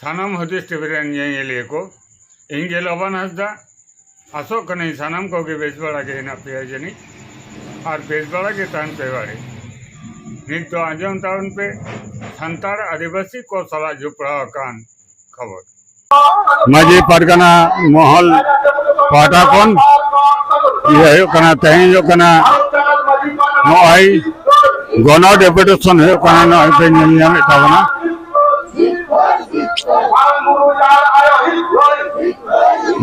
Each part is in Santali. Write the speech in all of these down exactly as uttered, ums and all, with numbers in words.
ᱥᱟᱱᱟᱢ ᱦᱩᱫᱤᱥ ᱴᱤᱵᱷᱤ ᱨᱮᱱ ᱧᱮᱧᱮᱞᱤᱭᱟᱹ ᱠᱚ, ᱤᱧ ᱜᱮ ᱞᱚᱵᱟᱱ ᱦᱟᱸᱥᱫᱟ᱾ ᱟᱥᱚᱜ ᱠᱟᱹᱱᱟᱹᱧ ᱥᱟᱱᱟᱢ ᱠᱚᱜᱮ ᱵᱮᱥ ᱵᱟᱲᱟ ᱜᱮ ᱦᱮᱱᱟᱜ ᱯᱮᱭᱟ ᱡᱟᱹᱱᱤᱡ, ᱟᱨ ᱵᱮᱥ ᱵᱟᱲᱟ ᱜᱮ ᱛᱟᱦᱮᱱ ᱯᱮ ᱵᱟᱲᱮ᱾ ᱱᱤᱛ ᱫᱚ ᱟᱸᱡᱚᱢ ᱛᱟᱵᱚᱱ ᱯᱮ ᱥᱟᱱᱛᱟᱲ ᱟᱹᱫᱤᱵᱟᱹᱥᱤ ᱠᱚ ᱥᱟᱞᱟᱜ ᱡᱚᱯᱲᱟᱣ ᱟᱠᱟᱱ ᱠᱷᱚᱵᱚᱨ᱾ ᱢᱟᱹᱡᱷᱤ ᱯᱟᱨᱜᱟᱱᱟ ᱢᱚᱦᱚᱞ ᱯᱟᱦᱴᱟ ᱠᱷᱚᱱ ᱤᱭᱟᱹ ᱦᱩᱭᱩᱜ ᱠᱟᱱᱟ, ᱛᱮᱦᱮᱧ ᱦᱩᱭᱩᱜ ᱠᱟᱱᱟ ᱱᱚᱜᱼᱚᱭ ᱜᱚᱱᱚ ᱰᱮᱯᱩᱴᱮᱥᱚᱱ ᱦᱩᱭᱩᱜ ᱠᱟᱱᱟ, ᱱᱚᱜᱼᱚᱭ ᱯᱮ ᱧᱮᱞ ᱧᱟᱢᱮᱫ ᱛᱟᱵᱚᱱᱟ᱾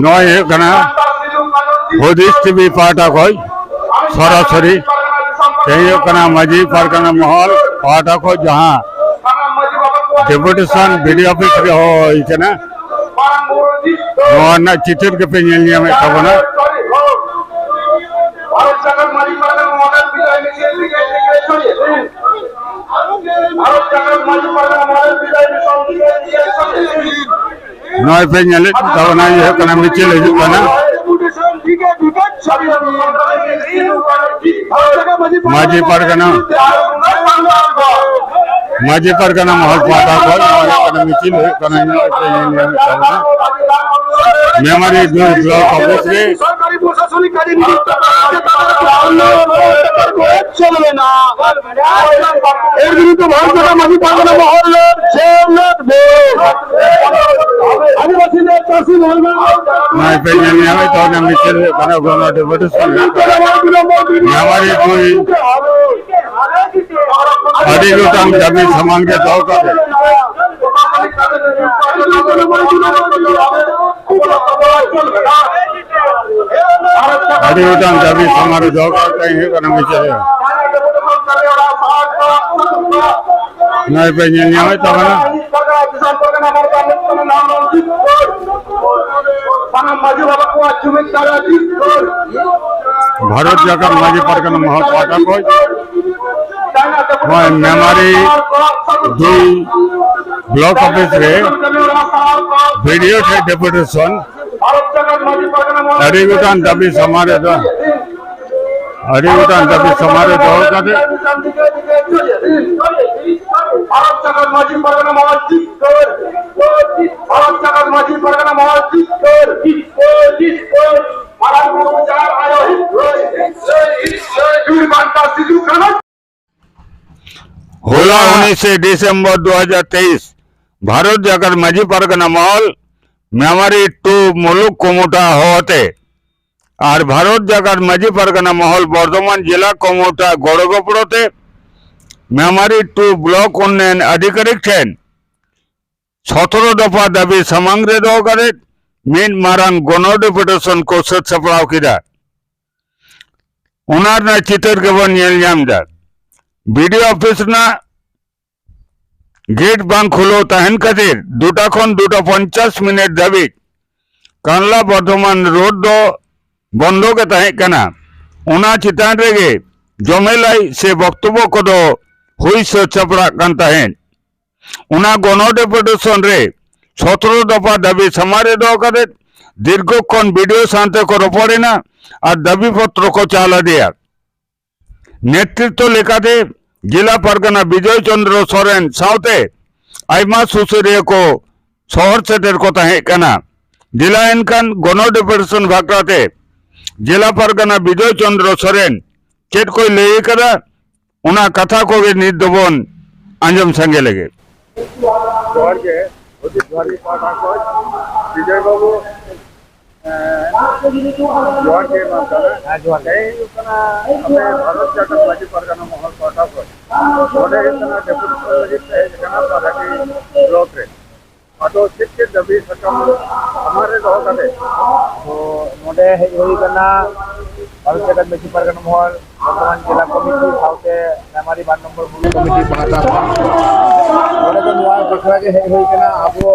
ᱱᱚᱜᱼᱚᱭ ᱦᱩᱭᱩᱜ ᱠᱟᱱᱟ ᱦᱩᱫᱤᱥ ᱴᱤᱵᱷᱤ ᱯᱟᱦᱴᱟ ᱠᱷᱚᱱ ᱥᱚᱨᱟᱥᱚᱨᱤ ᱛᱮᱦᱮᱧ ᱦᱩᱭᱩᱜ ᱠᱟᱱᱟ ᱢᱟᱹᱡᱷᱤ ᱯᱟᱨᱜᱟᱱᱟ ᱢᱚᱦᱚᱞ ᱯᱟᱦᱴᱟ ᱠᱷᱚᱱ ᱡᱟᱦᱟᱸ ᱰᱮᱯᱩᱴᱮᱥᱚᱱ ᱵᱤᱰᱤ ᱚᱯᱷᱤᱥ ᱨᱮ ᱦᱚᱦᱚ ᱦᱩᱭ ᱠᱟᱱᱟ, ᱱᱚᱣᱟ ᱨᱮᱱᱟᱜ ᱪᱤᱛᱟᱹᱨ ᱜᱮᱯᱮ ᱧᱮᱞ ᱧᱟᱢᱮᱫ ᱛᱟᱵᱚᱱᱟ᱾ ᱱᱚᱜᱼᱚᱭ ᱯᱮ ᱧᱮᱞᱮᱫ ᱛᱟᱵᱚᱱᱟ, ᱤᱭᱟᱹ ᱦᱩᱭᱩᱜ ᱠᱟᱱᱟ, ᱢᱤᱪᱷᱤᱞ ᱦᱤᱡᱩᱜ ᱠᱟᱱᱟ᱾ ᱢᱟᱹᱡᱷᱤ ᱯᱟᱨᱜᱟᱱᱟ, ᱢᱟᱹᱡᱷᱤ ᱯᱟᱨᱜᱟᱱᱟ ᱢᱚᱦᱚᱞ ᱯᱟᱦᱴᱟ ᱠᱷᱚᱱ ᱱᱚᱜᱼᱚᱭ ᱦᱩᱭᱩᱜ ᱠᱟᱱᱟ, ᱢᱤᱪᱷᱤᱞ ᱦᱩᱭᱩᱜ ᱠᱟᱱᱟ, ᱱᱚᱜᱼᱚᱭ ᱯᱮ ᱧᱮᱞ ᱧᱟᱢᱮᱫ ᱛᱟᱵᱚᱱᱟ᱾ ᱢᱮᱢᱟᱨᱤ ᱫᱩᱭ ᱵᱞᱚᱠ ᱚᱯᱷᱤᱥ ᱨᱮ ᱥᱚᱨᱠᱟᱨᱤ ᱯᱨᱚᱥᱟᱥᱚᱱᱤᱠ ᱠᱟᱡᱮ নিযুক্ত করা হয়েছে, তাদের উপর আন্দোলন চলবে না। এর বিরুদ্ধে ভারত সরকার মাঝি পারবে না মহল্লার জেলার দেশ। আদিবাসীদের চাষি মহল্লা ᱱᱚᱜᱼᱚᱭ ᱯᱮ ᱧᱮᱞ ᱧᱟᱢᱮᱫ ᱛᱟᱵᱚᱱᱟ, ᱢᱤᱪᱷᱤᱞ ᱦᱩᱭᱩᱜ ᱠᱟᱱᱟ, ᱜᱚᱱᱚ ᱰᱮᱯᱩᱴᱮᱥᱚᱱ ᱦᱩᱭᱩᱜ ᱠᱟᱱᱟ᱾ ᱢᱮᱢᱟᱨᱤ ᱫᱩᱭ ᱟᱹᱰᱤ ᱜᱚᱴᱟᱝ ᱫᱟᱹᱵᱤ ᱥᱟᱢᱟᱝ ᱨᱮ ᱫᱚᱦᱚ ᱠᱟᱛᱮ ᱟᱹᱰᱤ ᱜᱚᱴᱟᱝ ᱫᱟᱹᱵᱤ ᱥᱟᱢᱟᱝ ᱨᱮ ᱫᱚᱦᱚ ᱠᱟᱛᱮ ᱦᱩᱭᱩᱜ ᱠᱟᱱᱟ ᱢᱤᱪᱷᱤᱞ ᱨᱮ᱾ ᱱᱚᱜᱼᱚᱭ ᱯᱮ ᱧᱮᱞ ᱧᱟᱢᱮᱫ ᱛᱟᱵᱚᱱᱟ᱾ ᱥᱟᱱᱟᱢ ᱢᱟᱹᱡᱷᱤ ᱵᱟᱵᱟ ᱠᱚᱣᱟᱜ ᱡᱩᱢᱤᱫ ᱫᱟᱲᱮ ᱡᱤᱛᱠᱟᱹᱨ᱾ ᱵᱷᱟᱨᱚᱛ ᱡᱟᱠᱟᱛ ᱢᱟᱹᱡᱷᱤ ᱯᱟᱨᱜᱟᱱᱟ ᱢᱚᱦᱚᱞ ᱯᱟᱦᱴᱟ ᱠᱷᱚᱱ ᱱᱚᱜᱼᱚᱭ ᱢᱮᱢᱟᱨᱤ ᱫᱩᱭ ᱵᱞᱚᱠ ᱚᱯᱷᱤᱥ ᱨᱮ ᱵᱤᱰᱤᱳ ᱴᱷᱮᱱ ᱰᱮᱯᱩᱴᱮᱥᱚᱱ ᱟᱹᱰᱤ ᱜᱚᱴᱟᱝ ᱫᱟᱹᱵᱤ ᱥᱟᱢᱟᱝ ᱨᱮᱫᱚ, ᱟᱹᱰᱤ ᱜᱚᱴᱟᱝ ᱫᱟᱹᱵᱤ ᱥᱟᱢᱟᱝ ᱨᱮ ᱫᱚᱦᱚ ᱠᱟᱛᱮ ᱵᱷᱟᱨᱚᱛ ᱡᱟᱠᱟᱛ ᱢᱟᱹᱡᱷᱤ ᱯᱟᱨᱜᱟᱱᱟ ᱢᱚᱦᱚᱞ ᱡᱤᱛᱠᱟᱹᱨ᱾ ᱵᱷᱟᱨᱚᱛ ᱡᱟᱠᱟᱛ ᱢᱟᱹᱡᱷᱤ ᱯᱟᱨᱜᱟᱱᱟ ᱢᱚᱦᱚᱞ ᱡᱤᱛᱠᱟᱹᱨ, ᱡᱤᱛᱠᱟᱹᱨ, ᱡᱤᱛᱠᱟᱹᱨ᱾ ᱢᱟᱨᱟᱝ ᱵᱩᱨᱩ ᱡᱟᱦᱮᱨ ᱟᱭᱳ ᱡᱤᱛᱠᱟᱹᱨ, ᱡᱤᱛᱠᱟᱹᱨ, ᱡᱤᱛᱠᱟᱹᱨ᱾ ᱵᱤᱨ ᱵᱟᱱᱴᱟ ᱥᱤᱫᱩ ᱠᱟᱹᱱᱦᱩ᱾ ᱦᱚᱞᱟ ᱩᱱᱤᱥᱮ ᱰᱤᱥᱮᱢᱵᱚᱨ ᱫᱩ ᱦᱟᱡᱟᱨ ᱛᱮᱭᱤᱥ ᱵᱷᱟᱨᱚᱛ ᱡᱟᱠᱟᱛ ᱢᱟᱹᱡᱷᱤ ᱯᱟᱨᱜᱟᱱᱟ ᱢᱚᱦᱚᱞ ᱢᱮᱢᱟᱨᱤ ᱴᱩ ᱢᱩᱞᱩᱠ ᱠᱚᱢᱩᱴᱟ ᱦᱚᱦᱚᱛᱮ ᱟᱨ ᱵᱷᱟᱨᱚᱛ ᱡᱟᱠᱟᱛ ᱢᱟᱹᱡᱷᱤ ᱯᱟᱨᱜᱟᱱᱟ ᱢᱚᱦᱚᱞ ᱵᱚᱨᱫᱷᱚᱢᱟᱱ ᱡᱮᱞᱟ ᱠᱚᱢᱩᱴᱟ ᱜᱚᱲᱚ ᱜᱚᱯᱚᱲᱚ ᱛᱮ ᱢᱮᱢᱟᱨᱤ ᱴᱩ ᱵᱞᱚᱠ ᱩᱱᱱᱚᱭᱚᱱ ᱟᱫᱷᱤᱠᱟᱨᱤᱠ ᱴᱷᱮᱱ ᱥᱚᱛᱨᱚ ᱫᱚᱯᱷᱟ ᱫᱟᱹᱵᱤ ᱥᱟᱢᱟᱝ ᱨᱮ ᱫᱚᱦᱚ ᱠᱟᱛᱮ ᱢᱤᱫ ᱢᱟᱨᱟᱝ ᱜᱚᱱᱚ ᱰᱮᱯᱩᱴᱮᱥᱚᱱ ᱠᱚ ᱥᱟᱹᱛ ᱥᱟᱯᱲᱟᱣ ᱠᱮᱫᱟ᱾ ᱚᱱᱟ ᱨᱮᱱᱟᱜ ᱪᱤᱛᱟᱹᱨ ᱜᱮᱵᱚᱱ ᱧᱮᱞ ᱧᱟᱢ ᱮᱫᱟ᱾ ᱵᱤᱰᱤᱳ ᱚᱯᱷᱤᱥ ᱨᱮᱱᱟᱜ ᱜᱮᱴ ᱵᱟᱝ ᱠᱷᱩᱞᱟᱹᱣ ᱛᱟᱦᱮᱱ ᱠᱷᱟᱹᱛᱤᱨ ᱫᱩᱴᱟ ᱠᱷᱚᱱ ᱫᱩᱴᱟ ᱯᱚᱧᱪᱟᱥ ᱢᱤᱱᱤᱴ ᱫᱷᱟᱹᱵᱤᱡ ᱠᱟᱱᱞᱟ ᱵᱚᱨᱫᱷᱚᱢᱟᱱ ᱨᱳᱰ ᱫᱚ ᱵᱚᱱᱫᱚ ᱜᱮ ᱛᱟᱦᱮᱸ ᱠᱟᱱᱟ᱾ ᱚᱱᱟ ᱪᱮᱛᱟᱱ ᱨᱮᱜᱮ ᱡᱚᱢᱮᱞᱟᱭ ᱥᱮ ᱵᱚᱠᱛᱚᱵᱵᱚ ᱠᱚᱫᱚ ᱦᱩᱭ ᱥᱟᱹᱛ ᱥᱟᱯᱲᱟᱜ ᱠᱟᱱ ᱛᱟᱦᱮᱸᱫ᱾ ᱚᱱᱟ ᱜᱚᱱᱚ ᱰᱮᱯᱩᱴᱮᱥᱚᱱ ᱨᱮ ᱥᱚᱛᱨᱚ ᱫᱚᱯᱷᱟ ᱫᱟᱹᱵᱤ ᱥᱟᱢᱟᱝ ᱨᱮ ᱫᱚᱦᱚ ᱠᱟᱛᱮ ᱫᱤᱨᱜᱷᱚ ᱠᱷᱚᱱ ᱵᱤᱰᱤᱳ ᱥᱟᱶᱛᱮ ᱠᱚ ᱨᱚᱯᱚᱲ ᱮᱱᱟ ᱟᱨ ᱫᱟᱹᱵᱤ ᱯᱚᱛᱨᱚ ᱠᱚ ᱪᱟᱞ ᱟᱫᱮᱭᱟ᱾ ᱱᱮᱛᱨᱤᱛᱵ ᱞᱮᱠᱟᱛᱮ ᱡᱮᱞᱟ ᱯᱟᱨᱜᱟᱱᱟ ᱵᱤᱡᱚᱭ ᱪᱚᱱᱫᱨᱚ ᱥᱚᱨᱮᱱ ᱥᱟᱶᱛᱮ ᱟᱭᱢᱟ ᱥᱩᱥᱟᱹᱨᱤᱭᱟᱹ ᱠᱚ ᱥᱚᱦᱚᱨ ᱥᱮᱴᱮᱨ ᱠᱚ ᱛᱟᱦᱮᱸ ᱠᱟᱱᱟ᱾ ᱫᱮᱞᱟ ᱮᱱᱠᱷᱟᱱ ᱜᱚᱱᱚ ᱰᱮᱯᱩᱴᱮᱥᱚᱱ ᱵᱟᱠᱷᱨᱟᱛᱮ ᱡᱮᱞᱟ ᱯᱟᱨᱜᱟᱱᱟ ᱵᱤᱡᱚᱭ ᱪᱚᱱᱫᱨᱚ ᱥᱚᱨᱮᱱ ᱪᱮᱫ ᱠᱚᱭ ᱞᱟᱹᱭ ᱟᱠᱟᱫᱟ, ᱚᱱᱟ ᱠᱟᱛᱷᱟ ᱠᱚᱜᱮ ᱱᱤᱛ ᱫᱚᱵᱚᱱ ᱟᱸᱡᱚᱢ ᱥᱟᱸᱜᱮ ᱞᱮᱜᱮ᱾ ᱡᱚᱦᱟᱨ ᱜᱮ, ᱡᱚᱦᱟᱨ ᱜᱮ ᱯᱟᱦᱴᱟ ᱠᱷᱚᱱ ᱵᱤᱡᱚᱭ ᱵᱟᱹᱵᱩ, ᱮᱸ, ᱡᱚᱦᱟᱨ ᱜᱮ ᱮᱢᱟᱢ ᱠᱟᱱᱟ᱾ ᱦᱮᱸ, ᱡᱚᱦᱟᱨ ᱜᱮ᱾ ᱛᱮᱦᱮᱧ ᱦᱩᱭᱩᱜ ᱠᱟᱱᱟ ᱟᱯᱮ ᱵᱷᱟᱨᱚᱛ ᱡᱟᱠᱟᱛ ᱢᱟᱹᱡᱷᱤ ᱯᱟᱨᱜᱟᱱᱟ ᱢᱚᱦᱚᱞ ᱯᱟᱦᱴᱟ ᱠᱷᱚᱱ ᱱᱚᱰᱮ ᱦᱩᱭᱩᱜ ᱠᱟᱱᱟ ᱰᱮᱯᱩᱴᱮᱥᱚᱱ ᱞᱟᱹᱜᱤᱫ ᱯᱮ ᱦᱮᱡ ᱟᱠᱟᱱᱟ ᱯᱟᱨᱟᱰᱤ ᱵᱞᱚᱠ ᱨᱮ᱾ ᱟᱫᱚ ᱪᱮᱫ ᱪᱮᱫ ᱫᱟᱹᱵᱤ ᱥᱟᱠᱟᱢ ᱥᱟᱢᱟᱝ ᱨᱮ ᱫᱚᱦᱚ ᱠᱟᱛᱮ? ᱛᱚ ᱱᱚᱰᱮ ᱦᱮᱡ ᱦᱩᱭ ᱠᱟᱱᱟ ᱵᱷᱟᱨᱚᱛ ᱡᱟᱠᱟᱛ ᱢᱟᱹᱡᱷᱤ ᱯᱟᱨᱜᱟᱱᱟ ᱢᱚᱦᱚᱞ ᱵᱚᱨᱫᱷᱚᱢᱟᱱ ᱡᱮᱞᱟ ᱠᱚᱢᱤᱴᱤ ᱥᱟᱶᱛᱮ ᱢᱮᱢᱟᱨᱤ ᱵᱟᱨ ᱱᱚᱢᱵᱚᱨ ᱵᱞᱚᱠ ᱠᱚᱢᱤᱴᱤ ᱯᱟᱦᱴᱟ ᱠᱷᱚᱱ᱾ ᱱᱚᱰᱮ ᱫᱚ ᱱᱚᱣᱟ ᱵᱟᱠᱷᱨᱟ ᱜᱮ ᱦᱮᱡ ᱦᱩᱭ ᱠᱟᱱᱟ, ᱟᱵᱚ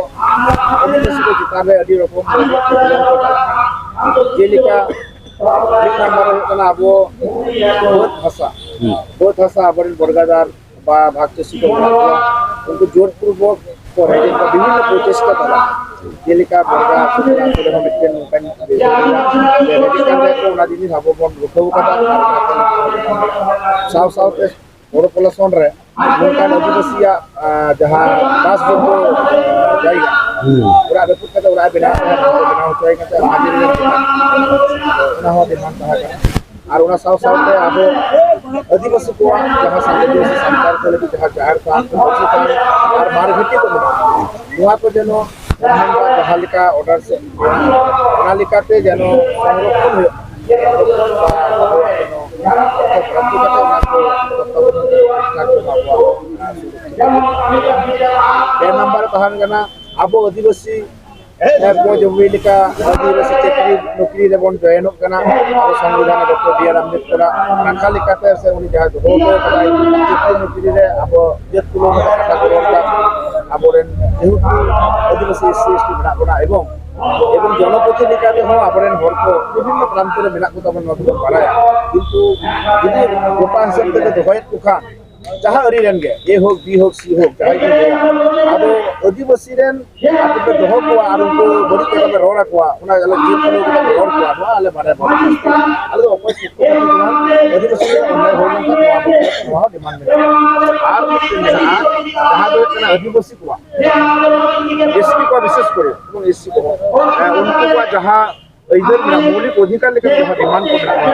ᱟᱹᱫᱤᱵᱟᱹᱥᱤ ᱠᱚ ᱪᱮᱛᱟᱱ ᱨᱮ ᱟᱹᱰᱤ ᱨᱚᱠᱚᱢ ᱡᱮᱞᱮᱠᱟ ᱢᱤᱫ ᱱᱟᱢᱵᱟᱨ ᱦᱩᱭᱩᱜ ᱠᱟᱱᱟ ᱟᱵᱚ ᱵᱟᱹᱫᱽ ᱦᱟᱥᱟ, ᱦᱩᱸ᱾ ᱵᱟᱹᱫᱽ ᱦᱟᱥᱟ ᱟᱵᱚᱨᱮᱱ ᱵᱚᱨᱜᱟᱫᱟᱨ ᱵᱟ ᱵᱷᱟᱜᱽ ᱪᱟᱹᱥᱤ ᱠᱚ ᱢᱮᱱᱟᱜ ᱠᱚᱣᱟ, ᱩᱱᱠᱩ ᱡᱳᱨᱯᱩᱨᱵᱚᱠ ᱠᱚ ᱨᱮᱡ ᱮᱫ ᱠᱚᱣᱟ ᱵᱤᱵᱷᱤᱱᱱᱚ ᱯᱨᱚᱪᱮᱥᱴᱟ ᱛᱟᱞᱟ᱾ ᱡᱮᱞᱮᱠᱟ ᱵᱚᱨᱜᱟ ᱟᱹᱛᱩ ᱨᱮᱦᱚᱸ ᱢᱤᱫᱴᱮᱱ ᱱᱚᱝᱠᱟᱧ ᱵᱩᱡᱷᱟᱹᱣ ᱠᱮᱫᱟ ᱡᱮ ᱨᱮᱡ ᱠᱟᱱ ᱜᱮᱭᱟ ᱠᱚ, ᱚᱱᱟ ᱡᱤᱱᱤᱥ ᱟᱵᱚ ᱵᱚᱱ ᱨᱩᱠᱷᱟᱹᱣ ᱠᱟᱫᱟ᱾ ᱥᱟᱶ ᱥᱟᱶᱛᱮ ᱯᱚᱯᱩᱞᱮᱥᱚᱱ ᱨᱮ ᱱᱚᱝᱠᱟᱱ ᱟᱹᱫᱤᱵᱟᱹᱥᱤᱭᱟᱜ, ᱟᱸ, ᱡᱟᱦᱟᱸ ᱪᱟᱥ ᱡᱳᱜᱽᱜᱚ ᱡᱟᱭᱜᱟ, ᱚᱲᱟᱜ ᱨᱟᱹᱯᱩᱫ ᱠᱟᱛᱮ ᱚᱲᱟᱜ ᱮ ᱵᱮᱱᱟᱣ ᱛᱟᱦᱮᱸᱫ, ᱚᱱᱟ ᱠᱚ ᱵᱮᱱᱟᱣ ᱦᱚᱪᱚᱭ ᱠᱟᱛᱮ ᱚᱱᱟ ᱜᱮ ᱟᱫᱚ ᱚᱱᱟ ᱦᱚᱸ ᱰᱤᱢᱟᱱᱰ ᱛᱟᱦᱮᱸ ᱠᱟᱱᱟ᱾ ᱟᱨ ᱚᱱᱟ ᱥᱟᱶ ᱥᱟᱶᱛᱮ ᱟᱵᱚ ᱟᱹᱫᱤᱵᱟᱹᱥᱤ ᱠᱚᱣᱟᱜ ᱡᱟᱦᱟᱸ ᱥᱟᱱᱛᱟᱲ ᱥᱟᱱᱛᱟᱲ ᱠᱚ ᱞᱟᱹᱜᱤᱫ ᱡᱟᱦᱟᱸ ᱡᱟᱦᱮᱨ ᱛᱷᱟᱱ ᱠᱚ, ᱢᱟᱹᱡᱷᱤ ᱛᱷᱟᱱ ᱟᱨ ᱵᱟᱨ ᱵᱷᱤᱛᱤ ᱠᱚ ᱢᱮᱱᱟᱜᱼᱟ, ᱱᱚᱣᱟ ᱠᱚ ᱡᱮᱱᱚ ᱜᱚᱵᱷᱚᱨᱱᱢᱮᱱᱴ ᱡᱟᱦᱟᱸ ᱞᱮᱠᱟ ᱚᱨᱰᱟᱨ ᱥᱮ ᱚᱱᱟ ᱞᱮᱠᱟᱛᱮ ᱡᱮᱱᱚ ᱥᱚᱝᱨᱚᱠᱷᱚᱱ ᱦᱩᱭᱩᱜ᱾ ᱯᱮ ᱱᱟᱢᱵᱟᱨ ᱛᱟᱦᱮᱱ ᱠᱟᱱᱟ ᱟᱵᱚ ᱟᱹᱫᱤᱵᱟᱹᱥᱤ ᱮ, ᱠᱚ ᱡᱚᱢᱤ ᱞᱮᱠᱟ ᱟᱹᱫᱤᱵᱟᱹᱥᱤ ᱪᱟᱹᱠᱨᱤ ᱱᱚᱠᱨᱤ ᱨᱮᱵᱚᱱ ᱡᱚᱭᱮᱱᱚᱜ ᱠᱟᱱᱟ᱾ ᱟᱵᱚ ᱥᱚᱝᱵᱤᱫᱷᱟᱱ ᱨᱮ ᱰᱚᱠᱴᱚᱨ ᱵᱤ ᱟᱨ ᱟᱢᱵᱮᱫᱠᱚᱨᱟᱜ ᱠᱟᱛᱷᱟ ᱞᱮᱠᱟᱛᱮ ᱥᱮ ᱩᱱᱤ ᱡᱟᱦᱟᱸ ᱫᱚᱦᱚ ᱦᱚᱴᱚ ᱠᱟᱫᱟᱭ, ᱪᱟᱹᱠᱨᱤ ᱱᱚᱠᱨᱤ ᱨᱮ ᱟᱵᱚ ᱡᱟᱹᱛ ᱛᱩᱞᱟᱹ ᱨᱮ ᱠᱟᱛᱷᱟ ᱠᱚ ᱨᱚᱲ ᱮᱫᱟ᱾ ᱟᱵᱚᱨᱮᱱ ᱡᱮᱦᱮᱛᱩ ᱟᱹᱫᱤᱵᱟᱹᱥᱤ ᱮᱥ ᱥᱤ ᱮᱥ ᱴᱤ ᱢᱮᱱᱟᱜ ᱵᱚᱱᱟ ᱮᱵᱚᱝ, ᱮᱵᱚᱝ ᱡᱚᱱᱚᱯᱚᱛᱤ ᱞᱮᱠᱟ ᱛᱮᱦᱚᱸ ᱟᱵᱚᱨᱮᱱ ᱦᱚᱲ ᱠᱚ ᱵᱤᱵᱷᱤᱱᱱᱚ ᱯᱨᱟᱱᱛᱚ ᱨᱮ ᱢᱮᱱᱟᱜ ᱠᱚᱛᱟ ᱵᱚᱱᱟ, ᱱᱚᱣᱟ ᱫᱚᱵᱚᱱ ᱵᱟᱲᱟᱭᱟ᱾ ᱠᱤᱱᱛᱩ ᱡᱩᱫᱤ ᱜᱚᱴᱟ ᱦᱤᱥᱟᱹᱵ ᱛᱮᱜᱮ ᱫᱚᱦᱚᱭᱮᱫ ᱠᱚ ᱠᱷᱟᱱ, ᱡᱟᱦᱟᱸ ᱟᱹᱨᱤ ᱨᱮᱱ ᱜᱮ, ᱮ ᱦᱳᱠ, ᱵᱤ ᱦᱳᱠ, ᱥᱤ ᱦᱳᱠ, ᱡᱟᱦᱟᱸᱭ ᱜᱮ ᱦᱩᱭᱩᱜ, ᱟᱫᱚ ᱟᱹᱫᱤᱵᱟᱹᱥᱤ ᱨᱮᱱ ᱟᱯᱮ ᱯᱮ ᱫᱚᱦᱚ ᱠᱚᱣᱟ ᱟᱨ ᱩᱱᱠᱩ ᱵᱟᱹᱲᱤᱡ ᱠᱟᱛᱷᱟ ᱯᱮ ᱨᱚᱲ ᱟᱠᱚᱣᱟ, ᱚᱱᱟ ᱟᱞᱮ ᱡᱤᱞ ᱠᱷᱩᱞᱟᱹᱣ ᱠᱟᱛᱮ ᱯᱮ ᱨᱚᱲ ᱠᱚᱣᱟ, ᱱᱚᱣᱟ ᱟᱞᱮ ᱵᱟᱞᱮ ᱨᱚᱲ᱾ ᱟᱞᱮ ᱫᱚ ᱚᱠᱚᱭ ᱥᱩᱠ ᱠᱚ ᱠᱟᱹᱢᱤ ᱠᱟᱱᱟ, ᱟᱹᱫᱤᱵᱟᱹᱥᱤ ᱨᱮᱱ ᱚᱱᱭᱟᱭ ᱦᱩᱭ ᱞᱮᱱᱠᱷᱟᱱ ᱱᱚᱣᱟ ᱫᱚ, ᱱᱚᱣᱟ ᱦᱚᱸ ᱰᱤᱢᱟᱱᱰ ᱢᱮᱱᱟᱜᱼᱟ᱾ ᱟᱨ ᱢᱤᱫᱴᱮᱱ ᱢᱮᱱᱟᱜᱼᱟ, ᱡᱟᱦᱟᱸ ᱫᱚ ᱦᱩᱭᱩᱜ ᱠᱟᱱᱟ ᱟᱹᱫᱤᱵᱟᱹᱥᱤ ᱠᱚᱣᱟᱜ, ᱮᱥ ᱴᱤ ᱠᱚᱣᱟᱜ ᱵᱤᱥᱮᱥ ᱠᱚᱨᱮ, ᱮᱵᱚᱝ ᱮᱥ ᱥᱤ ᱠᱚᱣᱟᱜ, ᱮ, ᱩᱱᱠᱩ ᱠᱚᱣᱟᱜ ᱡᱟᱦᱟᱸ ᱟᱹᱭᱫᱟᱹᱨ ᱢᱮᱱᱟᱜᱼᱟ, ᱢᱳᱣᱞᱤᱠ ᱚᱫᱷᱤᱠᱟᱨ ᱞᱮᱠᱟᱛᱮ ᱡᱟᱦᱟᱸ ᱰᱤᱢᱟᱱᱰ ᱠᱚ ᱢᱮᱱᱟᱜᱼᱟ᱾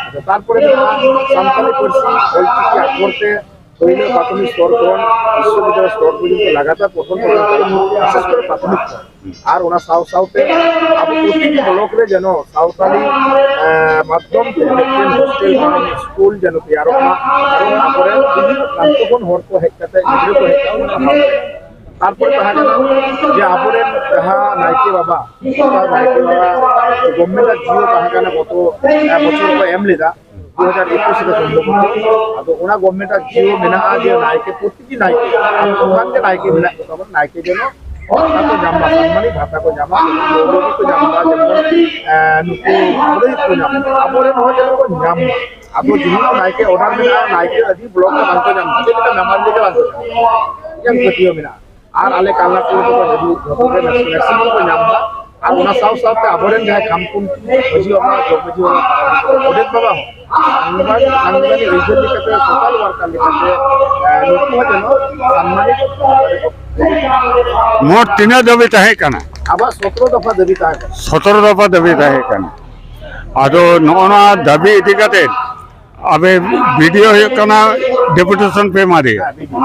ᱟᱫᱚ ᱛᱟᱨᱯᱚᱨᱮ ᱢᱮᱱᱟᱜᱼᱟ ᱥᱟᱱᱛᱟᱲᱤ ᱯᱟᱹᱨᱥᱤ ᱚᱞᱪᱤᱠᱤ ᱟᱠᱷᱚᱨ ᱛᱮ ᱯᱳᱭᱞᱳ ᱯᱨᱟᱛᱷᱚᱢᱤᱠ ᱥᱛᱚᱨ ᱠᱷᱚᱱ ᱵᱤᱥᱥᱚᱵᱤᱫᱽᱫᱟᱞᱚᱭ ᱥᱛᱚᱨ ᱯᱚᱨᱡᱚᱱᱛᱚ ᱞᱟᱜᱟᱛᱟᱨ ᱯᱨᱚᱛᱷᱚᱢ ᱯᱨᱚᱛᱷᱚᱢ ᱵᱤᱥᱮᱥ ᱠᱚᱨᱮ ᱯᱨᱟᱛᱷᱚᱢᱤᱠ ᱠᱷᱚᱱ᱾ ᱟᱨ ᱚᱱᱟ ᱥᱟᱶ ᱥᱟᱶᱛᱮ ᱟᱵᱚ ᱯᱨᱚᱛᱤᱴᱤ ᱵᱞᱚᱠ ᱨᱮ ᱡᱮᱱᱚ ᱥᱟᱶᱛᱟᱞᱤ, ᱮ, ᱢᱟᱫᱽᱫᱷᱚᱢ ᱛᱮ ᱢᱤᱫᱴᱮᱱ ᱦᱳᱥᱴᱮᱞ ᱵᱟᱝ ᱥᱠᱩᱞ ᱡᱮᱱᱚ ᱛᱮᱭᱟᱨᱚᱜ ᱢᱟ, ᱠᱟᱨᱚᱱ ᱟᱵᱚᱨᱮᱱ ᱵᱤᱵᱷᱤᱱᱱᱚ ᱯᱨᱟᱱᱛᱚ ᱠᱷᱚᱱ ᱦᱚᱲ ᱠᱚ ᱦᱮᱡ ᱠᱟᱛᱮ ᱜᱤᱫᱽᱨᱟᱹ ᱠᱚ ᱦᱮᱡ ᱠᱟᱛᱮ ᱯᱟᱲᱦᱟᱣ ᱫᱟᱲᱮᱭᱟᱜᱼᱟ᱾ ᱛᱟᱨᱯᱚᱨᱮ ᱛᱟᱦᱮᱸ ᱠᱟᱱᱟ ᱡᱮ ᱟᱵᱚᱨᱮᱱ ᱡᱟᱦᱟᱸ ᱱᱟᱭᱠᱮ ᱵᱟᱵᱟ, ᱱᱟᱭᱠᱮ ᱵᱟᱵᱟ ᱜᱚᱵᱷᱢᱮᱱᱴ ᱟᱜ ᱡᱤᱭᱳ ᱛᱟᱦᱮᱸ ᱠᱟᱱᱟ, ᱜᱚᱛᱚ, ᱮ, ᱵᱚᱪᱷᱚᱨ ᱠᱚ ᱮᱢ ᱞᱮᱫᱟ, ᱫᱩ ᱦᱟᱡᱟᱨ ᱮᱠᱩᱥ ᱨᱮ ᱥᱚᱢᱵᱷᱚᱵᱚᱛᱚ᱾ ᱟᱫᱚ ᱚᱱᱟ ᱜᱚᱵᱷᱢᱮᱱᱴ ᱟᱜ ᱡᱤᱭᱳ ᱢᱮᱱᱟᱜᱼᱟ ᱡᱮ ᱱᱟᱭᱠᱮ, ᱯᱨᱚᱛᱤᱴᱤ ᱱᱟᱭᱠᱮ, ᱟᱵᱚ ᱚᱱᱠᱟᱱ ᱜᱮ ᱱᱟᱭᱠᱮ ᱢᱮᱱᱟᱜ ᱠᱚ ᱛᱟᱵᱚᱱᱟ, ᱱᱟᱭᱠᱮ ᱡᱮᱱᱚ ᱵᱷᱟᱛᱟ ᱠᱚ ᱧᱟᱢ ᱢᱟ, ᱥᱟᱱᱢᱟᱱᱤ ᱵᱷᱟᱛᱟ ᱠᱚ ᱧᱟᱢᱟ, ᱡᱮᱢᱚᱱ ᱢᱚᱣᱞᱚᱵᱤ ᱠᱚ ᱧᱟᱢ ᱢᱟ, ᱡᱮᱢᱚᱱ, ᱮ, ᱱᱩᱠᱩ ᱯᱩᱨᱳᱦᱤᱛ ᱠᱚ ᱧᱟᱢ ᱢᱟ, ᱟᱵᱚᱨᱮᱱ ᱦᱚᱸ ᱡᱮᱱᱚ ᱠᱚ ᱧᱟᱢ ᱢᱟ᱾ ᱟᱵᱚ ᱡᱮᱦᱮᱛᱩ ᱱᱟᱭᱠᱮ ᱚᱰᱟᱨ ᱢᱮᱱᱟᱜᱼᱟ, ᱱᱟᱭᱠᱮ ᱟᱹᱰᱤ ᱵᱞᱚᱠ ᱨᱮ ᱵᱟᱝ ᱠᱚ ᱧᱟᱢ ᱢᱟ, ᱪᱮᱫ ᱞᱮᱠᱟ ᱢᱮᱢᱟᱨᱤ ᱨᱮᱜᱮ ᱵᱟᱝ ᱠᱚ ᱧᱟᱢ ᱢᱟ, ᱤᱧᱟᱹᱜ ᱯᱟᱹᱛᱭᱟᱹᱣ ᱢᱮᱱᱟᱜᱼᱟ᱾ ᱟᱨ ᱟᱞᱮ ᱠᱟᱞᱱᱟᱜᱯᱩᱨ ᱨᱮᱫᱚ ᱡᱟᱹᱱᱤᱡ ᱡᱚᱛᱚ ᱜᱮ ᱢᱮᱠᱥᱤᱢᱟᱢ ᱠᱚ ᱧᱟᱢ ᱮᱫᱟ᱾ ᱟᱨ ᱚᱱᱟ ᱥᱟᱶ ᱥᱟᱶᱛᱮ ᱟᱵᱚᱨᱮᱱ ᱡᱟᱦᱟᱸᱭ ᱠᱷᱟᱢ ᱠᱷᱩᱱᱴᱤ ᱢᱟᱹᱡᱷᱤ ᱵᱟᱵᱟ, ᱡᱚᱜᱽ ᱢᱟᱹᱡᱷᱤ ᱵᱟᱵᱟ, ᱜᱚᱰᱮᱛ ᱵᱟᱵᱟ ᱦᱚᱸ ᱥᱟᱝᱵᱟᱫᱤᱠ ᱟᱹᱭᱫᱟᱹᱨᱤ ᱞᱮᱠᱟᱛᱮ, ᱥᱳᱥᱟᱞ ᱣᱟᱨᱠᱟᱨ ᱞᱮᱠᱟᱛᱮ, ᱮ, ᱱᱩᱠᱩ ᱦᱚᱸ ᱡᱮᱱᱚ ᱥᱟᱱᱢᱟᱱᱤᱛ ᱨᱮᱠᱚ ᱢᱳᱴ ᱛᱤᱱᱟᱹᱜ ᱫᱟᱹᱵᱤ ᱛᱟᱦᱮᱸ ᱠᱟᱱᱟ? ᱟᱵᱚᱣᱟᱜ ᱥᱚᱛᱨᱚ ᱫᱚᱯᱷᱟ ᱫᱟᱹᱵᱤ ᱛᱟᱦᱮᱸ ᱠᱟᱱᱟ᱾ ᱥᱚᱛᱨᱚ ᱫᱚᱯᱷᱟ ᱫᱟᱹᱵᱤ ᱛᱟᱦᱮᱸ ᱠᱟᱱᱟ᱾ ᱟᱫᱚ ᱱᱚᱜᱼᱚ ᱱᱚᱣᱟ ᱫᱟᱹᱵᱤ ᱤᱫᱤ ᱠᱟᱛᱮ ᱟᱵᱮ ᱵᱤᱰᱤᱳ ᱦᱩᱭᱩᱜ ᱠᱟᱱᱟ, ᱰᱮᱯᱩᱴᱮᱥᱚᱱ ᱯᱮ ᱮᱢᱟ ᱫᱮᱭᱟ᱾ ᱦᱮᱸ, ᱵᱤᱰᱤᱳ᱾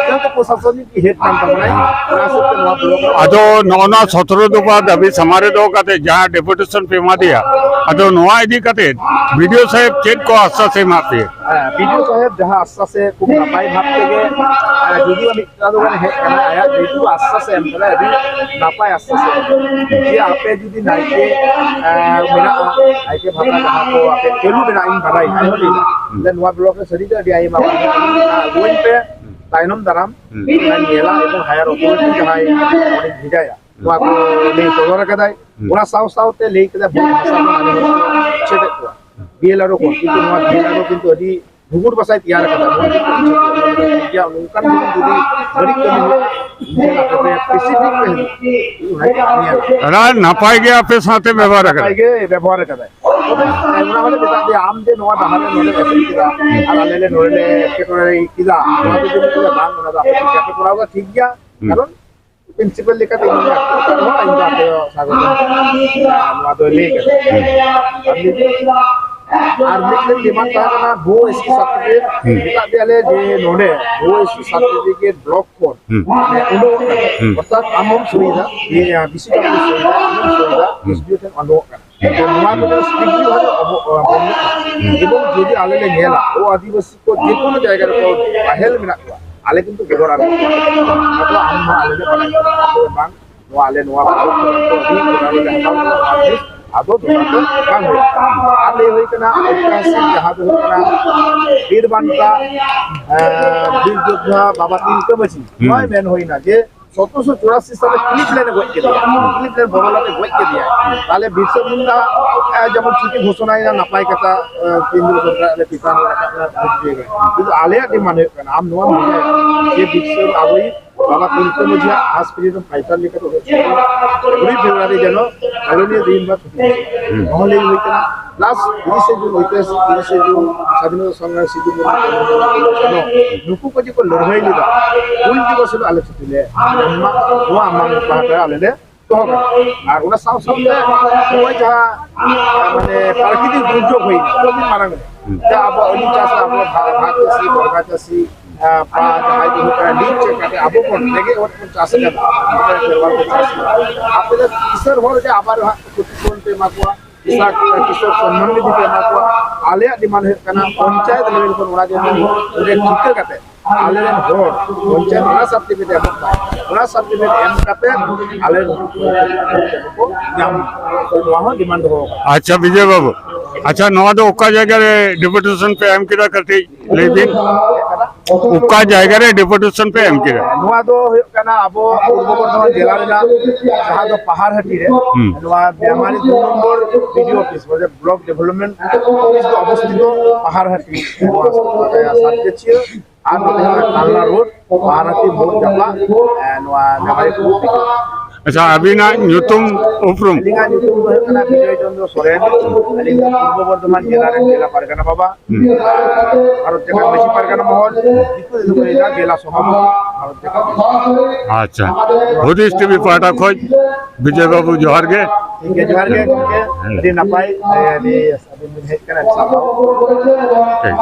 ᱡᱮᱦᱮᱛᱩ ᱯᱨᱚᱥᱟᱥᱚᱱᱤᱠ ᱦᱮᱰ ᱠᱟᱱ ᱛᱟᱵᱚᱱᱟᱭ, ᱚᱱᱟ ᱦᱤᱥᱟᱹᱵ ᱛᱮ ᱱᱚᱣᱟ ᱵᱞᱚᱠ ᱨᱮ ᱟᱫᱚ ᱱᱚᱜᱼᱚ ᱱᱚᱣᱟ ᱥᱚᱛᱨᱚ ᱫᱚᱯᱷᱟ ᱫᱟᱹᱵᱤ ᱥᱟᱢᱟᱝ ᱨᱮ ᱫᱚᱦᱚ ᱠᱟᱛᱮ ᱡᱟᱦᱟᱸ ᱰᱮᱯᱩᱴᱮᱥᱚᱱ ᱯᱮ ᱮᱢᱟ ᱫᱮᱭᱟ, ᱟᱫᱚ ᱱᱚᱣᱟ ᱤᱫᱤ ᱠᱟᱛᱮ ᱵᱤᱰᱤᱳ ᱥᱟᱦᱮᱵᱽ ᱪᱮᱫ ᱠᱚ ᱟᱥᱥᱟᱥ ᱮ ᱮᱢᱟᱫ ᱯᱮᱭᱟ? ᱦᱮᱸ, ᱵᱤᱰᱤᱳ ᱥᱟᱦᱮᱵᱽ ᱡᱟᱦᱟᱸ ᱟᱥᱥᱟᱥ ᱮ ᱠᱷᱩᱵ ᱱᱟᱯᱟᱭ ᱵᱷᱟᱵ ᱛᱮᱜᱮ, ᱮ, ᱡᱩᱫᱤ ᱢᱤᱫ ᱪᱟᱸᱫᱳ ᱜᱟᱱ ᱦᱮᱡ ᱠᱟᱱᱟ, ᱟᱭᱟᱜ ᱡᱮᱦᱮᱛᱩ ᱟᱥᱥᱟᱥ ᱮ ᱮᱢ ᱠᱟᱫᱟ, ᱟᱹᱰᱤ ᱱᱟᱯᱟᱭ ᱟᱥᱥᱟᱥ ᱮ ᱮᱢ ᱠᱟᱫᱟ᱾ ᱡᱮ ᱟᱯᱮ ᱡᱩᱫᱤ ᱱᱟᱭᱠᱮ, ᱮ, ᱢᱮᱱᱟᱜᱼᱟ, ᱱᱟᱭᱠᱮ ᱵᱷᱟᱛᱟ ᱡᱟᱦᱟᱸ ᱠᱚ ᱟᱯᱮ ᱪᱟᱹᱞᱩ ᱢᱮᱱᱟᱜᱼᱟ, ᱤᱧ ᱵᱟᱰᱟᱭ, ᱟᱡ ᱦᱚᱸ ᱞᱟᱹᱭ ᱫᱟ᱾ ᱦᱩᱸ᱾ ᱛᱟᱦᱞᱮ ᱱᱚᱣᱟ ᱵᱞᱚᱠ ᱨᱮ ᱥᱟᱹᱨᱤᱜᱮ ᱟᱹᱰᱤ ᱟᱭᱢᱟ ᱵᱟᱝ ᱟᱹᱜᱩᱣᱟᱹᱧ ᱯᱮ, ᱦᱩᱸ᱾ ᱛᱟᱭᱱᱚᱢ ᱫᱟᱨᱟᱢ ᱦᱩᱸ᱾ ᱚᱱᱟᱧ ᱧᱮᱞᱟ ᱮᱵᱚᱝ ᱦᱟᱭᱟᱨ ᱚᱛᱷᱚᱨᱤᱴᱤ ᱡᱟᱦᱟᱸᱭ ᱚᱸᱰᱮᱧ ᱵᱷᱮᱡᱟᱭᱟ, ᱦᱩᱸ᱾ ᱱᱚᱣᱟ ᱠᱚ ᱞᱟᱹᱭ ᱥᱚᱫᱚᱨ ᱟᱠᱟᱫᱟᱭ᱾ ᱦᱩᱸ᱾ ᱚᱱᱟ ᱥᱟᱶ ᱥᱟᱶᱛᱮ ᱞᱟᱹᱭ ᱠᱮᱫᱟ ᱵᱷᱩᱞ ᱵᱷᱟᱥᱟ ᱫᱚ ᱟᱞᱮ ᱦᱚᱸ ᱪᱮᱫ ᱮᱫ ᱠᱚᱣᱟ᱾ ᱵᱤᱭᱮᱞᱟᱨᱳ ᱠᱚ, ᱠᱤᱱᱛᱩ ᱱᱚᱣᱟ ᱵᱤᱭᱮᱞᱟᱨᱳ ᱠᱤᱱᱛᱩ ᱟᱹᱰᱤ ᱜᱩᱜᱩᱞ ᱵᱷᱟᱥᱟᱭ ᱛᱮᱭᱟᱨ ᱟᱠᱟᱫᱟ, ᱱᱚᱣᱟ ᱫᱚ ᱴᱷᱤᱠ ᱜᱮᱭᱟ, ᱱᱚᱝᱠᱟᱱ ᱡᱩᱫᱤ ᱵᱟᱹᱲᱤᱡ ᱠᱟᱹᱢᱤ ᱦᱩᱭᱩᱜᱼᱟ, ᱮᱱᱠᱷᱟᱱ ᱟᱯᱮ ᱯᱮ ᱯᱮᱥᱤᱯᱷᱤᱠ ᱯᱮ ᱦᱤᱡᱩᱜ, ᱚᱱᱟ ᱜᱮ ᱱᱤᱭᱟᱹ ᱟᱹᱰᱤ ᱱᱟᱯᱟᱭ ᱜᱮ ᱟᱯᱮ ᱥᱟᱶᱛᱮ ᱵᱮᱵᱚᱦᱟᱨ ᱟᱠᱟᱫᱟ᱾ ᱱᱟᱯᱟᱭ ᱜᱮ ᱵᱮᱵᱚᱦᱟᱨ ᱟᱠᱟᱫᱟᱭ᱾ ᱛᱚᱵᱮ ᱚᱱᱟ ᱦᱚᱸᱞᱮ ᱢᱮᱛᱟᱜ ᱫᱮᱭᱟ, ᱟᱢ ᱡᱮ ᱱᱚᱣᱟ ᱰᱟᱦᱟᱨ ᱨᱮ ᱱᱚᱰᱮ ᱮᱥᱮᱫ ᱠᱮᱫᱟ ᱟᱨ ᱟᱞᱮ ᱞᱮ ᱱᱚᱰᱮ ᱞᱮ ᱮᱴᱠᱮᱴᱚᱬᱮ ᱠᱮᱫᱟ, ᱱᱚᱣᱟ ᱫᱚ ᱡᱩᱫᱤ ᱵᱟᱝ, ᱚᱱᱟ ᱫᱚ ᱟᱯᱮ ᱴᱷᱤᱠ ᱜᱮᱭᱟ ᱯᱮ ᱠᱚᱨᱟᱣ ᱮᱫᱟ, ᱴᱷᱤᱠ ᱜᱮᱭᱟ, ᱦᱩᱸ᱾ ᱠᱟᱨᱚᱱ ᱯᱨᱤᱱᱥᱤᱯᱟᱞ ᱞᱮᱠᱟᱛᱮ ᱤᱧ ᱫᱚ ᱟᱯᱮ ᱥᱟᱜᱚᱛ ᱱᱚᱣᱟ ᱫᱚ ᱞᱟᱹᱭ ᱠᱟᱫᱟ᱾ ᱦᱩᱸ᱾ ᱟᱨ ᱢᱤᱫ, ᱟᱨ ᱢᱤᱫᱴᱮᱱ ᱰᱤᱢᱟᱱᱰ ᱛᱟᱦᱮᱸ ᱠᱟᱱᱟ, ᱵᱷᱩᱣᱳ ᱮᱥ ᱥᱤ ᱥᱟᱨᱴᱤᱯᱷᱤᱠᱮᱴ ᱦᱩᱸ᱾ ᱢᱮᱛᱟᱜ ᱫᱮᱭᱟᱞᱮ ᱡᱮ ᱱᱚᱰᱮ ᱵᱷᱩᱣᱳ ᱮᱥ ᱥᱤ ᱥᱟᱨᱴᱤᱯᱷᱤᱠᱮᱴ ᱵᱞᱚᱠ ᱠᱷᱚᱱ ᱦᱩᱸ᱾ ᱢᱟᱱᱮ ᱩᱰᱩᱠᱚᱜ ᱠᱟᱱᱟ᱾ ᱦᱩᱸ᱾ ᱚᱨᱛᱷᱟᱛ ᱟᱢ ᱦᱚᱸᱢ ᱥᱳᱭᱫᱟ, ᱤᱭᱟᱹ, ᱵᱤᱥᱤ ᱠᱟᱛᱮ ᱥᱳᱭᱫᱟ, ᱟᱢ ᱦᱚᱸᱢ ᱥᱳᱭᱫᱟ, ᱦᱩᱸ᱾ ᱮᱥ ᱰᱤ ᱳ ᱴᱷᱮᱱ ᱩᱰᱩᱠᱚᱜ ᱠᱟᱱᱟ᱾ ᱛᱚ ᱱᱚᱣᱟ ᱠᱚᱫᱚ strictly ᱵᱷᱟᱵᱮ ᱚᱵᱚ-, ᱚ, ᱵᱚᱱᱫᱚᱜ ᱠᱟᱱᱟ᱾ ᱦᱩᱸ᱾ ᱮᱵᱚᱝ ᱡᱩᱫᱤ ᱟᱞᱮ ᱞᱮ ᱧᱮᱞᱟ, ᱳ ᱟᱹᱫᱤᱵᱟᱹᱥᱤ ᱠᱚ ᱡᱮ ᱠᱳᱱᱳ ᱡᱟᱭᱜᱟ ᱨᱮᱠᱚ ᱵᱟᱦᱮᱞ ᱢᱮᱱᱟᱜ ᱠᱚᱣᱟ, ᱟᱞᱮ ᱠᱤᱱᱛᱩ ᱵᱮᱜᱚᱨ ᱟᱞᱮ ᱟᱫᱚ ᱟᱢ ᱱᱚᱣᱟ ᱟᱞᱮ ᱞᱮ ᱵᱟᱲᱟᱭ ᱦᱚᱪᱚ ᱢᱮᱭᱟ, ᱵᱟᱝ, ᱱᱚᱣᱟ ᱟᱞᱮ ᱱᱚᱣᱟ ᱵᱟᱵᱚᱫ ᱛᱮ ᱟᱹᱰᱤ ᱠᱚᱨᱟᱣ ᱞᱮ ᱦᱟᱛᱟᱣ ᱠᱟᱫᱟ, ᱟᱨ ᱟᱫᱚ ᱱᱚᱣᱟ ᱫᱚ ᱵᱟᱝ ᱦᱩᱭᱩᱜ ᱠᱟᱱᱟ᱾ ᱟᱨ ᱞᱟᱹᱭ ᱦᱩᱭ ᱠᱟᱱᱟ, ᱳᱭᱛᱤᱦᱟᱥᱤᱠ ᱡᱟᱦᱟᱸ ᱫᱚ ᱦᱩᱭᱩᱜ ᱠᱟᱱᱟ ᱵᱤᱨ ᱵᱟᱱᱴᱟ, ᱮᱸ, ᱵᱤᱨ ᱡᱳᱫᱽᱫᱷᱟ ᱵᱟᱵᱟ ᱛᱤᱞᱠᱟᱹ ᱢᱟᱹᱡᱷᱤ, ᱦᱩᱸ᱾ ᱱᱚᱣᱟ ᱢᱮᱱ ᱦᱩᱭᱱᱟ ᱡᱮ ᱥᱚᱛᱨᱚᱥᱚ ᱪᱩᱨᱟᱥᱤ ᱥᱟᱞᱮ ᱠᱞᱤᱵᱽᱞᱮᱱᱰ ᱮ ᱜᱚᱡ ᱠᱮᱫᱮᱭᱟ, ᱠᱞᱤᱵᱽᱞᱮᱱᱰ ᱵᱚᱲᱚ ᱞᱟᱴᱮ ᱜᱚᱡ ᱠᱮᱫᱮᱭᱟ᱾ ᱛᱟᱦᱞᱮ ᱵᱤᱨᱥᱟ ᱢᱩᱱᱰᱟ, ᱮ, ᱡᱮᱢᱚᱱ ᱪᱷᱩᱴᱤ ᱜᱷᱳᱥᱚᱱᱟᱭᱮᱱᱟ, ᱱᱟᱯᱟᱭ ᱠᱟᱛᱷᱟ, ᱮ, ᱠᱮᱱᱫᱨᱚ ᱥᱚᱨᱠᱟᱨ ᱟᱞᱮ ᱪᱮᱛᱟᱱ ᱨᱮ ᱨᱟᱠᱟᱵ ᱮᱱᱟ, ᱵᱩᱡᱽ ᱠᱮᱫᱟ᱾ ᱠᱤᱱᱛᱩ ᱟᱞᱮᱭᱟᱜ ᱰᱤᱢᱟᱱᱰ ᱦᱩᱭᱩᱜ ᱠᱟᱱᱟ, ᱟᱢ ᱱᱚᱣᱟᱢ ᱵᱩᱡᱷᱟᱹᱣᱟ ᱡᱮ ᱵᱤᱨᱥᱟ ᱟᱵᱚᱭᱤᱡ ᱵᱟᱵᱟ ᱠᱩᱱᱛᱚ ᱢᱟᱹᱡᱷᱤᱭᱟᱜ ᱟᱥ freedom fighter ᱞᱮᱠᱟᱛᱮ ᱦᱩᱭᱩᱜ ᱠᱟᱱᱟ᱾ ᱠᱩᱲᱤ ᱯᱷᱮᱵᱽᱨᱩᱣᱟᱨᱤ ᱡᱮᱱᱚ ᱟᱞᱚᱱᱤᱭᱟᱹ ᱫᱤᱱ ᱵᱟ ᱪᱷᱩᱴᱤ᱾ ᱦᱩᱸ᱾ ᱱᱚᱣᱟ ᱞᱟᱹᱭ ᱦᱩᱭ ᱠᱟᱱᱟ᱾ Plus ᱛᱤᱨᱤᱥᱮ ᱡᱩᱱ ᱳᱭᱛᱤᱦᱟᱥᱤᱠ, ᱛᱤᱨᱤᱥᱮ ᱡᱩᱱ ᱥᱟᱫᱷᱤᱱᱚᱛᱟ ᱥᱚᱝᱜᱨᱟᱢ ᱥᱤᱫᱩ ᱢᱩᱨᱢᱩ, ᱱᱩᱠᱩ ᱠᱚ ᱡᱮ ᱠᱚ ᱞᱟᱹᱲᱦᱟᱹᱭ ᱞᱮᱫᱟ, ᱦᱩᱞ ᱫᱤᱵᱚᱥ ᱦᱤᱞᱳᱜ ᱟᱞᱮ ᱪᱷᱩᱴᱤ ᱞᱮ ᱮᱢᱟ, ᱱᱚᱣᱟ ᱢᱟᱝ ᱯᱟᱦᱴᱟ ᱟᱞᱮ ᱞᱮ ᱫᱚᱦᱚ ᱠᱟᱜᱼᱟ᱾ ᱟᱨ ᱚᱱᱟ ᱥᱟᱶ ᱥᱟᱶᱛᱮ ᱱᱚᱜᱼᱚᱭ ᱡᱟᱦᱟᱸ, ᱢᱟᱱᱮ, ᱯᱨᱟᱠᱨᱤᱛᱤᱠ ᱫᱩᱨᱡᱳᱜᱽ ᱦᱩᱭᱱᱟ ᱟᱹᱰᱤ ᱢᱟᱨᱟᱝ ᱨᱮ, ᱦᱩᱸ᱾ ᱡᱟ ᱟᱵᱚ ᱟᱹᱞᱩ ᱪᱟᱥ ᱨᱮ ᱟᱵᱚ ᱵᱷᱟ-, ᱵᱷᱟᱜᱽ ᱪᱟᱹᱥᱤ, ᱵᱚᱨᱜᱟ ᱪᱟᱹᱥᱤ, ᱟᱸ, ᱯᱟ ᱡᱟᱦᱟᱸᱭ ᱠᱚ ᱦᱩᱭᱩᱜ ᱠᱟᱱᱟ, ᱞᱤᱡ ᱪᱮᱫ ᱠᱟᱛᱮ ᱟᱵᱚ ᱵᱚᱱ ᱨᱮᱸᱜᱮᱡ ᱦᱚᱲ ᱵᱚᱱ ᱪᱟᱥ ᱠᱟᱱᱟ, ᱟᱯᱮ ᱫᱚ ᱠᱤᱥᱟᱹᱬ ᱦᱚᱲ ᱜᱮ ᱟᱵᱟᱨ ᱦᱟᱸᱜ ᱠᱷᱚᱛᱤᱯᱩᱨᱚᱱ ᱯᱮ ᱮᱢᱟ ᱠᱚᱣᱟ, ᱠᱤᱥᱟᱱ, ᱠᱤᱥᱟᱱ ᱥᱚᱱᱢᱟᱱ ᱱᱤᱫᱷᱤ ᱯᱮ ᱮᱢᱟ ᱠᱚᱣᱟ᱾ ᱟᱞᱮᱭᱟᱜ demand ᱦᱩᱭᱩᱜ ᱠᱟᱱᱟ ᱯᱚᱧᱪᱟᱭᱮᱛ level ᱠᱷᱚᱱ ᱚᱱᱟ ᱡᱮᱢᱚᱱ ᱚᱸᱰᱮ ᱴᱷᱤᱠᱟᱹ ᱠᱟᱛᱮ ᱟᱞᱮ ᱨᱮᱱ ᱦᱚᱲ ᱯᱚᱧᱪᱟᱭᱮᱛ ᱚᱱᱟ certificate ᱮᱢᱚᱜ ᱢᱟᱭ, ᱚᱱᱟ certificate ᱮᱢ ᱠᱟᱛᱮ ᱟᱞᱮ ᱨᱮᱱ ᱠᱚ ᱧᱟᱢ ᱢᱟ᱾ ᱱᱚᱣᱟ ᱦᱚᱸ demand ᱫᱚᱦᱚ ᱟᱠᱟᱱᱟ᱾ ᱟᱪᱪᱷᱟ, ᱵᱤᱡᱚᱭ ᱵᱟᱵᱩ, ᱟᱪᱪᱷᱟ, ᱱᱚᱣᱟ ᱫᱚ ᱚᱠᱟ ᱡᱟᱭᱜᱟ ᱨᱮ deputation ᱯᱮ ᱮᱢ ᱠᱮᱫᱟ, ᱠᱟᱹᱴᱤᱡ ᱞᱟᱹᱭ ᱵᱤᱱ? ᱚᱠᱟ ᱡᱟᱭᱜᱟ ᱨᱮ deputation ᱯᱮ ᱮᱢ ᱠᱮᱫᱟ? ᱱᱚᱣᱟ ᱫᱚ ᱦᱩᱭᱩᱜ ᱠᱟᱱᱟ ᱟᱵᱚ ᱯᱩᱨᱵᱚ ᱵᱚᱨᱫᱷᱚᱢᱟᱱ ᱡᱮᱞᱟ ᱨᱮᱱᱟᱜ ᱡᱟᱦᱟᱸ ᱫᱚ ᱯᱟᱦᱟᱨᱦᱟᱹᱴᱤ ᱨᱮ, ᱦᱩᱸ᱾ ᱱᱚᱣᱟ ᱵᱮᱢᱟᱨᱤ ᱫᱩ ᱱᱚᱢᱵᱚᱨ BDO office, ᱵᱚᱞᱮ block development office ᱫᱚ ᱚᱵᱚᱥᱛᱷᱤᱛᱚ ᱯᱟᱦᱟᱨᱦᱟᱹᱴᱤ, ᱱᱚᱣᱟ ᱥᱟᱛᱜᱟᱹᱪᱷᱤᱭᱟᱹ ᱟᱨ ᱱᱚᱛᱮ ᱦᱩᱭᱩᱜ ᱠᱟᱱᱟ ᱠᱟᱞᱱᱟ ᱨᱳᱰ, ᱯᱟᱦᱟᱨᱦᱟᱹᱴᱤ ᱢᱳᱲ ᱡᱟᱯᱟᱜ, ᱮ, ᱱᱚᱣᱟ ᱵᱮᱢᱟᱨᱤ ᱴᱩ BDO᱾ ᱟᱪᱪᱷᱟ, ᱟᱹᱵᱤᱱᱟᱜ ᱧᱩᱛᱩᱢ ᱩᱯᱨᱩᱢ? ᱟᱹᱞᱤᱧᱟᱜ ᱧᱩᱛᱩᱢ ᱫᱚ ᱦᱩᱭᱩᱜ ᱠᱟᱱᱟ ᱵᱤᱡᱚᱭ ᱪᱚᱱᱫᱨᱚ ᱥᱚᱨᱮᱱ᱾ ᱟᱹᱞᱤᱧ ᱫᱚ ᱯᱩᱨᱵᱚ ᱵᱚᱨᱫᱷᱚᱢᱟᱱ ᱡᱮᱞᱟ ᱨᱮᱱ ᱡᱮᱞᱟ ᱯᱟᱨᱜᱟᱱᱟ ᱵᱟᱵᱟ᱾ ᱦᱩᱸ᱾ ᱵᱷᱟᱨᱚᱛ ᱡᱟᱠᱟᱛ ᱢᱟᱹᱡᱷᱤ ᱯᱟᱨᱜᱟᱱᱟ ᱢᱚᱦᱚᱞ, ᱫᱤᱠᱩ ᱛᱮᱫᱚ ᱠᱚ ᱞᱟᱹᱭᱫᱟ ᱡᱮᱞᱟ ᱥᱚᱵᱷᱟᱯᱚᱛᱤ, ᱵᱷᱟᱨᱚᱛ ᱡᱟᱠᱟᱛ ᱢᱟᱹᱡᱷᱤ᱾ ᱟᱪᱪᱷᱟ, ᱦᱩᱫᱤᱥ ᱴᱤᱵᱷᱤ ᱯᱟᱦᱴᱟ ᱠᱷᱚᱱ ᱵᱤᱡᱚᱭ ᱵᱟᱵᱩ ᱡᱚᱦᱟᱨ ᱜᱮ᱾ ᱴᱷᱤᱠ ᱜᱮᱭᱟ, ᱡᱚᱦᱟᱨ ᱜᱮ ᱜᱚᱢᱠᱮ, ᱦᱮᱸ᱾ ᱟᱹᱰᱤ ᱱᱟᱯᱟᱭ, ᱟᱹᱰᱤ ᱟᱹᱵᱤᱱ ᱵᱤᱱ ᱦᱮᱡ ᱠᱟᱱᱟ, ᱟᱹᱰᱤ ᱥᱟᱨᱦᱟᱣ᱾ ᱴᱷᱤᱠ᱾